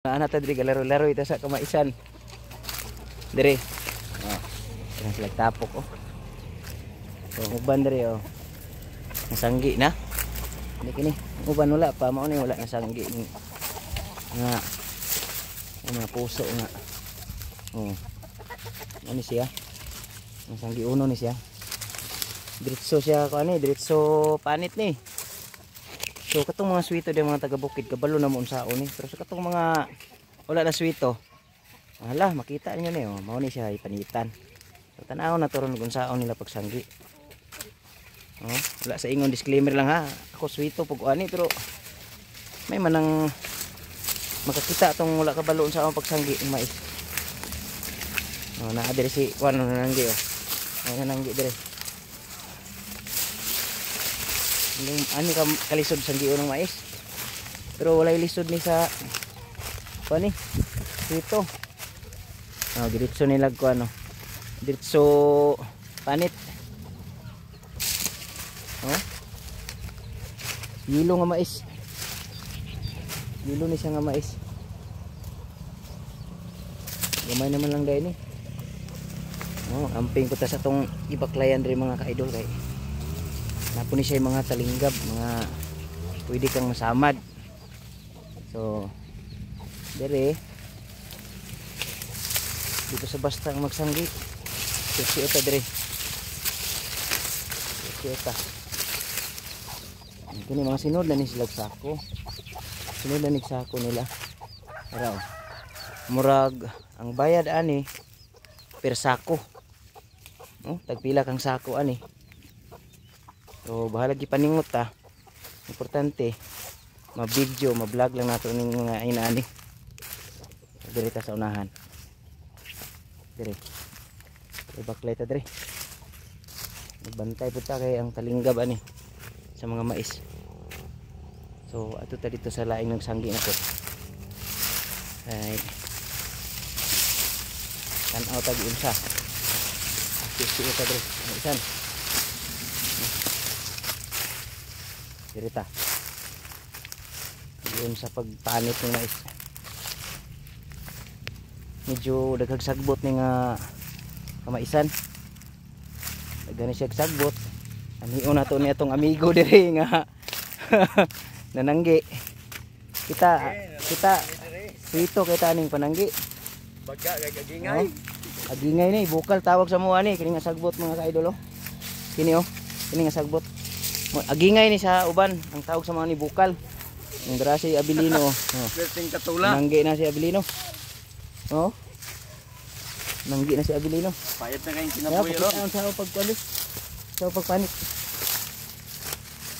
Ana ta diri, galaro-laro ita sa kamaisan. Diri. Oh. Kanang sila tapok oh. So uban diri oh. Nasanggi na. Hindi kini. Uban wala pa, mao ni wala nasanggi ni. Nga. Ang mga puso nga. Oh. Ano siya? Nasanggi uno ni siya. Diretso siya ko ani, diretso panit ni. So katong mga swito di mga taga bukid kabalo na mo unsaon ni. Pero sa katong mga wala na swito, hala, makita niyo ni oh, mao ni siya ipanitan. So tan-aw na to ron kung unsaon nila pagsanggi. Oh, wala sa ingon, disclaimer lang ha. Ako swito pag ani, pero may manang makakita tong wala kabalo unsaon pagsanggi ng mais. Oh, naa diri si kuan nananggi oh. Oh, nananggi diri. Yung ano ka kalisod sa ng mais. Pero walay lisod ni sa kuan ni. Dito. Oh, diretso nila ko ano. Diretso panit. Oh. Yelo nga mais. Yelo ni siya nga mais. Gamay naman lang dahil ni. Oh, amping ko ta sa tong ibaklayan diri mga ka-idol kay napo ni siya yung mga talinggab, mga pwede kang masamad. So dire dito sa basta ang magsanggi. Susi ta dire. Susi ta. Kini mga sinod na ni sila sako. Sinod na ni sako nila. Ara oh. Murag ang bayad ani per sako. Oh, tagpila kang sako ani. So bahala gipaningot ta. Importante ma-video, ma-vlog lang nato ning mga inaani. Diri ta sa unahan. Diri. Ibaklay ta diri. Magbantay pud ta kay ang talinggab ani sa mga mais. So ato ta dito sa laing nagsanggi na pud. Ay. Tan-aw ta giunsa. Sisi ta diri. Isan. Dirita. Yun sa pagpanit ng mais. Medyo daghag sagbot ni nga kamaisan. Daghan siya sagbot. Anhion na to ni atong amigo diri nga nananggi. Kita kita dito kita aning pananggi. Baga kay agingay. Oh, agingay ni bukal tawag sa muha ni kini nga sagbot mga ka-idol oh. Kini oh, kini nga sagbot. Agingay ni sa uban ang tawag sa mga ni bukal. Ang dara si Abilino. Oh. Perting katula. Nanggi na si Abilino. Oh. Nanggi na si Abilino. Payat na kayong kinabuhi ron. Sa pagkuan sa pagpanit.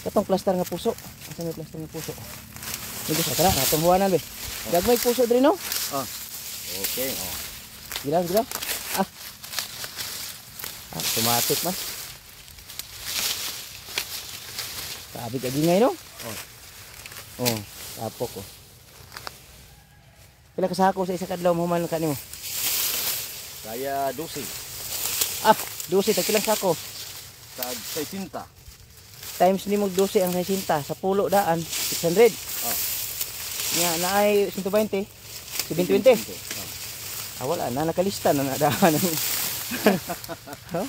Katong plaster nga puso. Asa may plaster nga puso? Dito sa tara, atong huwanan be. Gagmay puso diri no? Oh. Okay, oh. Gila, gila. Ah. Ah, automatic man. Sabi agingay no? Oh. Oh, tapok oh. Pila ka sako sa isa ka adlaw human ka nimo? Kaya 12. Ah, 12 tag pilang sako? Tag 60. Times nimo 12 ang 60 sa pulo daan 600. Oh. Nya naay 120. 720. Oh. Ah, wala na nakalista na nadaan. Huh?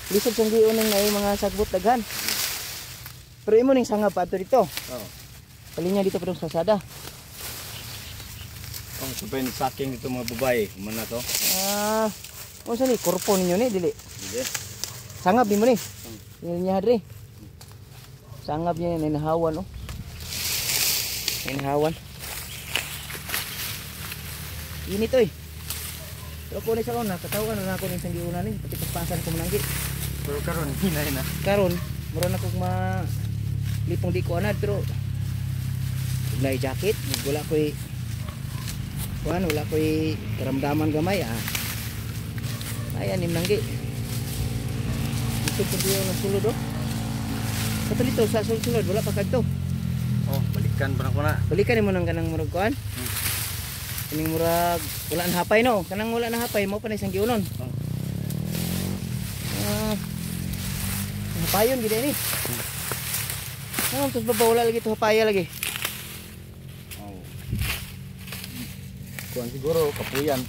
Lisod sang giun ng ay mga sagbot daghan. Pero imo ning sangab pa dito. Oh. Palinya dito padung sa sada. Oh, subay ni saking dito mga babae, man na to. Ah, unsa ni korpo ninyo ni dili? Dili. Sangab nimo ni. Niya diri. Sangab niya ninahawan oh. Ninahawan. Init oy. Pero ko ni sa una, katawan na ako ning sanggiuna ni, pati paspasan ko mananggi. Pero karon hinay na. Karon, mura na kog ma lipong di ko anad pero wala jacket, wala ko'y kuan, wala ko'y karamdaman gamay ah. Ayan nim nanggi. Dito po diyo nagsulod oh. Kato dito sa sulod, wala pa kadto. Oh, balikan pa na ko na. Balikan nimo nang kanang murag kuan. Kaning murag wala na hapay no, kanang wala na hapay mao pa na isang giunon. Oh. Ah. Hapayon gid ni. Ano tos baba wala lagi to hapaya lagi. Oh. Kuan siguro, kapuyan.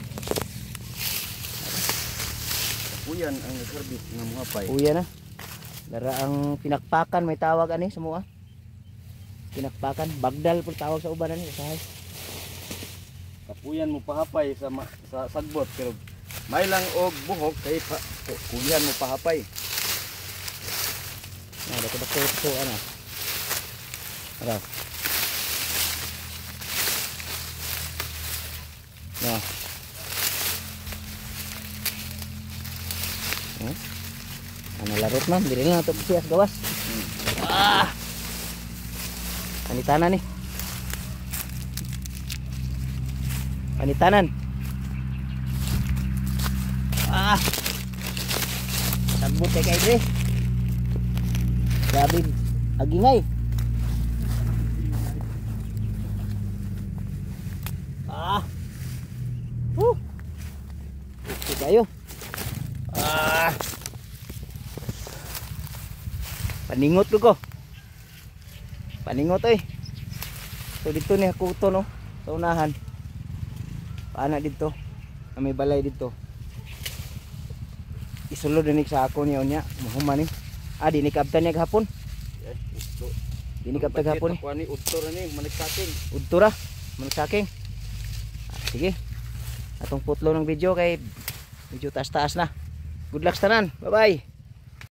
Kapuyan ang nag-harvest ng mga pay. Uya na. Dara ang pinakpakan, may tawag ani sa mua. Pinakpakan, bagdal po tawag sa uban ani usahay. Kapuyan mo pahapay sa sagbot pero may lang og buhok kay pa, kuyan mo pahapay. Na dako dako to ano. Ara. No. Ano larot man, dili na to siyas gawas. Ah. Panitanan ni. Panitanan. Ah. Sagbot kay kay dre. Grabe agingay. Ah. Woo. Okay kayo. Ah. Paningot ko ko. Paningot eh. So dito ni Hakuto no, sa unahan. Paana dito? Na may balay dito. Isulod din sa ako niya unya, mahuman ni. Ah, di ni kaabtan niya gahapon. Eh, udto. Di ni kaabtan gahapon ni. Kuan ni udto ra ni manigsaking. Udto ra, managsaking. Ah, sige. Atong putlo ng video kay medyo taas-taas na. Good luck sa tanan. Bye-bye.